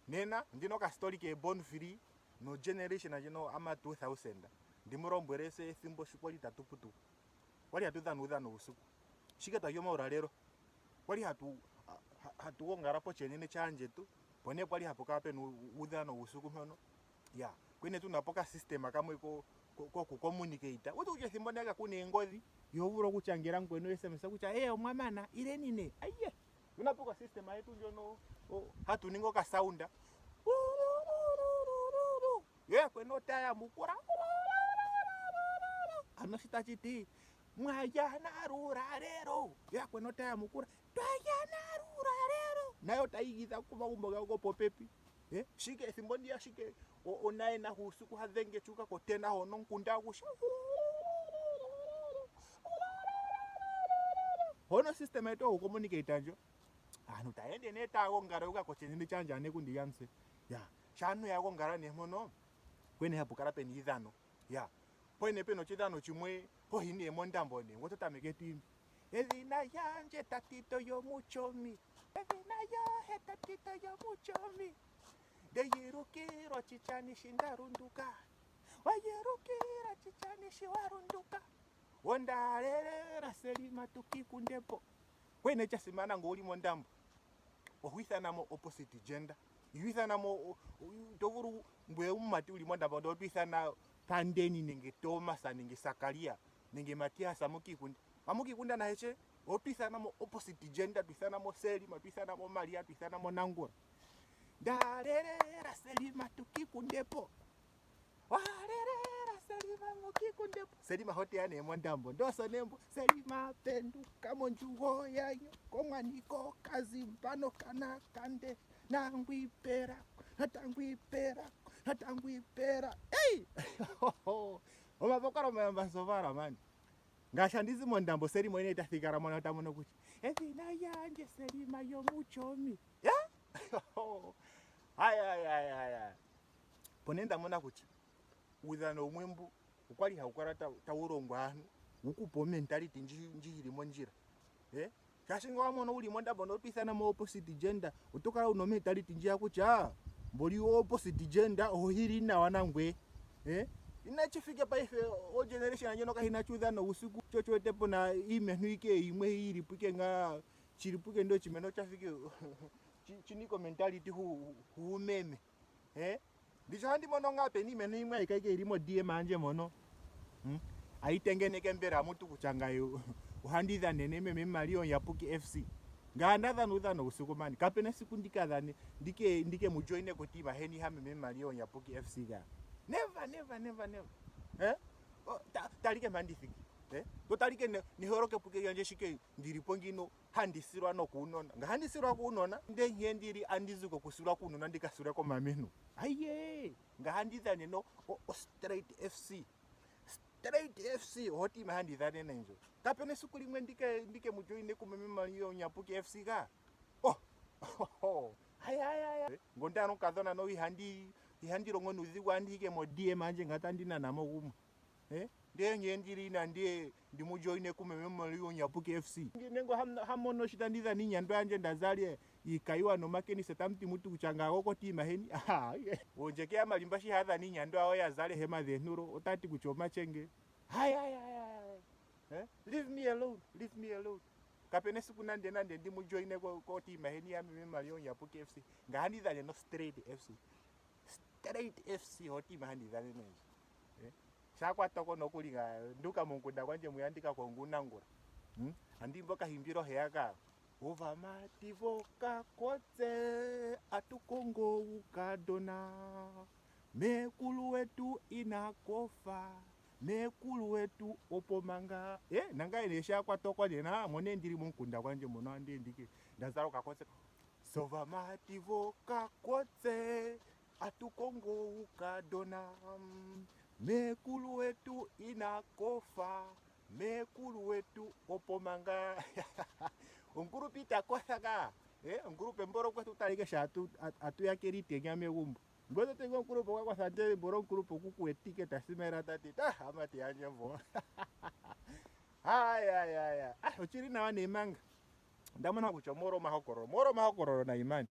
Nena ondina okastori ke born free no generation ndjino ama 2000 ndimu lombwele se ethimbo sho kwali tatu putuka kwali hatu dhana uudhano uusiku shike twali omaulalelo kwali hatu hatu gongala pochenene chaandjetu po nee kwali hapu kala pena uudhano uusiku mpono ya kwene tuna po okasystem kamwe ko koku communicate wuti kutya ethimbo ndiyaka kuna eengodhi iho vulu okushangela mukweni o sms kutya ee omwa mana ileni nee aiye Tuna po system yetu ndjono hatu ningi okasaunda yo yakweni otaya yamukula ano shi tashi ti mwalya nalulalelo yo yakweni otaya yamukula twalya nalulalelo nayo tayi igidha komagumbo gawo gopopepi eh, shike ethimbo ndiya shike onayena huusiku hadhenge chuka kotena hono omukunda agushe hono system yetu yokucommunicate ndjo aantu taya ende nee taya gongala yuka kochenene chandja nekundi lyamuse ya sho aantu ya gongala nee mpono kwene hapu kala pena iidhano ya pwene pena oshidhano chimwe hohi nee mondambo nee ngoye oto tameke to imbi edhina lyandje tatito yomuchomi edhina lyohe tatito yomuchomi ndeyilukilwa chichani shi nda lunduka wayelukila chichani shi wa lunduka Ondalelela Selima tukikundepo. Kwene cha simana ngo uli mondambo. Oho ithana mo opposite gender. Iho ithana mo to vulu ngweye omumati uli mondambo ndele oto ithana Pandeni nenge Thomas nenge Sakaria nenge Matias mukikunde. Mamukikunda naheche oto ithana mo opposite gender, to ithana mo Selima, to ithana mo Maria, to ithana mo Nangula. Ndalelela Selima tukikundepo. Walelela Selima mukikundepo. Selima hoteya nee mondambo ndoso nembo Selima penduka mondjugo yanyu komwaniko kazimba nokana kande nangwipera natangwipera natangwipera ei omapokolo mayamba sovala mani ngaashi andi zi mondambo Selima ine ta thigala mona ta mono kutya edhina lyandje Selima yomuchomi ya haya haya haya po nee nda mona kutya uudhano wumwe mbu okwali hawu kala tawu longwa aantu wu kupe omentality ndji yili mondjila eh shaashi ngele wa mono wuli mondambo ndele oto ithana mo opposite gender oto kala wuna omentality ndjiya kutya mboli opposite gender oho hili nawa nangwe eh inachi fike paife o generation ndjono kahina chuudhano uusiku sho osho wete puna iimentu ike yimwe yili po ike ngaa chili po ike ndele ochimeno chafa ike china ike omentality huumeme eh ndicho handi mono ngaa pena iimeno yimwe hayi kala ike yili mo DM yandje mono hmm? ayi tengeneke mbela mutu kutya ngaye ohandi dhanene meme Maria Omuyapuki FC ngaye nda dhana uudhano uusiku mani kapena esiku ndika dhane ndike ndike mu joine kotiima heni ha meme Maria Omuyapuki FC ga never never never never eh oh, ta, talike mpa ndi thiki eh to talike neholokepo lyandje shike ndili po ngino handi silwa nokuunona nga handi silwa kuunona nde nkene ndili andi zi kokusilwa kuunona ndika silwe komamentu aye nga handi dhanene o straight fc straight fc ohotima handi dhanene ndjo kapena esiku limwe ndike ndike mu joine kumeme Maria Onyapuki fc ka oh, oh, oh. Aya ngo ndano kadhona no ihandi ihandi longo nuudhigu andi ike mo DM anje nga tandi nana mo gumwe Eh? Ndee ngee ndili nandi ndi mu joine kumeme Maria Onyapuki FC. Nenge hamono shi tandi dhana iinyandwa yandje nda zala iikayiwa nomakenisa tamu ti mutu kutya ngago kotiima heni. Oondjeke ya Malimba shi haya dhana iinyandwa yawo ya zala ehema dheentulo otaya ti kutya omachenge. Hay hay hay hay. Eh? Leave me alone, leave me alone. Kapena esiku nande nande ndi mu joine kotiima heni ya meme Maria Onyapuki FC. Nga handi dhane no Straight FC. Straight FC otiima handi dhane nendje. Eh, sha kwa toko nokuli nga nduka momukunda gwandje mwiya ndika konga uunangula. Hmm? Andi imbi okahimbilo heya ka. Ovamati vokakotse atukongo uukadhona. Meekulu wetu ina kofa. Meekulu wetu opo manga. Eh, nangaye nee sha kwa toko nena mone ndili momukunda gwandje mono andi ndike ndazala okakotse. Sovamati vokakotse Atukongo uukadhona meekulu wetu ina kofa meekulu wetu opo manga omukulupe ita kotha ka eh, omukulupe mbolo kwetu talike sha atu atu yakela iitenya megumbo ngoye to tenge omukulupe okwa kotha ndele mbolo omukulupe oku kuwetike ta simela ta ti ta amati yandje mbo haya haya ah ochili nawa nee manga onda mona kutya omolwa omahokololo omolwa omahokololo nayi mani.